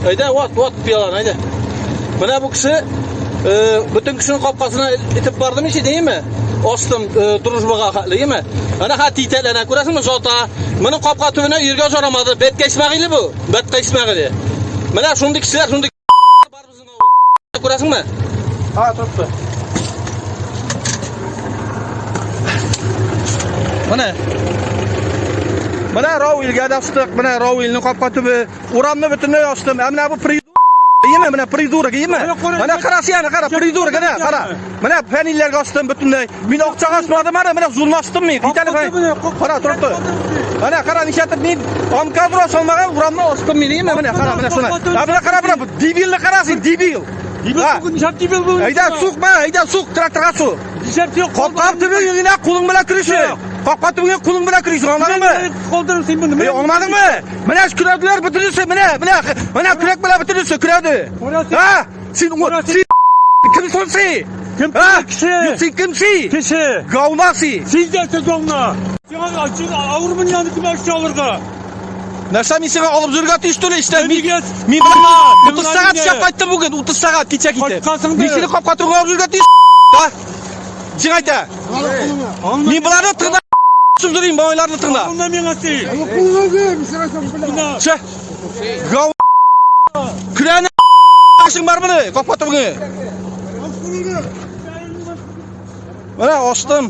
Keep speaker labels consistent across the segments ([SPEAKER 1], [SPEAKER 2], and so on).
[SPEAKER 1] Әйдә, ват, ват пиаланы, әйдә. Менә бу кеше бөтен кешенең капкасына итеп бардым ичи, димме? Астым Дружбага хәтле, димме? Әнә хәт титәләнә, күрәсеңме, зата. Моның капка төбенә йөргә жарамады. Бәткә Исмәгыйле бу. Бәткә Исмәгыйле. Менә шундый кешеләр, шундый бар безнең авылда. Күрәсеңме? Ha, тотты. Менә. Менә Рауилгә дә астык, менә Рауилнең капка төбе. Урамны бөтенләй астым. Ә менә бу придурок, име, менә придурок, име? Менә кара син, кара, придурок, менә кара. Менә фәнилләргә астым бөтенләй. Мин акчага асмадым аны, менә зулны астым мин. Кит әле фән. Кара, торып тор. Менә кара, нишләтеп мин амкадро салмаган урамны астым мин, име? Менә кара, менә шуны. Ә менә кара, менә дебилне кара син, дебил.
[SPEAKER 2] Дебил түгел, нишләп дебил бу?
[SPEAKER 1] Әйдә сукма, әйдә сук, тракторга сук.
[SPEAKER 2] Нишләп юк?
[SPEAKER 1] Капка төбеңә генә кулың белән көрисең. Капка төбеңә кулың белән көрисең, аңладыңмы?
[SPEAKER 2] Калдырып син моны.
[SPEAKER 1] Эй, аңладыңмы? Менә көрәделәр бөтенесе, менә, менә, менә көрәк белән бөтенесе көрәде. Ha? Син син кемсең син?
[SPEAKER 2] Кем кеше?
[SPEAKER 1] Син кем син?
[SPEAKER 2] Кеше.
[SPEAKER 1] Гауна син.
[SPEAKER 2] Син дә син гауна. Сиңа авырмын янды кем акча алырга?
[SPEAKER 1] Нәрсә мин сиңа алып йөрергә тиеш түгел эштән. Мин
[SPEAKER 2] Нигә?
[SPEAKER 1] мин 30 сәгать эшләп кайттым бүген, 30 сәгать кичә китеп.
[SPEAKER 2] Кайткансың
[SPEAKER 1] Мин сине капка төбенә алып йөрергә тиеш. Ha? Син әйтә. Мин боларны тыңла йөрим, малайларны тыңла.
[SPEAKER 2] Аңла миңа син.
[SPEAKER 1] Чә. Гау. Күрәне башың бар моны, капка төбеңә. Менә астым.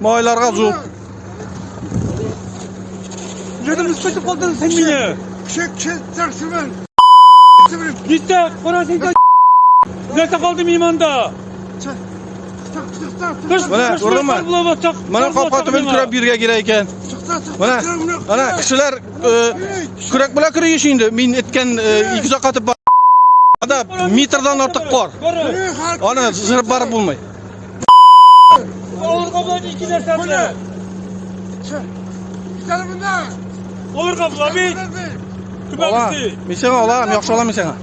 [SPEAKER 1] Малайларга зур.
[SPEAKER 2] Нидән үскәтеп калдың син мине? Нитә, кара син дә. Нәрсә калды минем анда?
[SPEAKER 1] Менә, күрдеңме? Менә капка төбен көрәп биргә кирәк икән. Менә, менә кешеләр көрәк белән көрәш инде. Мин әйткән ике озак катып бар. Анда метрдан артык кар. Аны зырып барып булмый.
[SPEAKER 2] Алырга була ике нәрсә белән. Алырга була бит.
[SPEAKER 1] Ала. Мин сиңа алам, яхшы алам мин сиңа.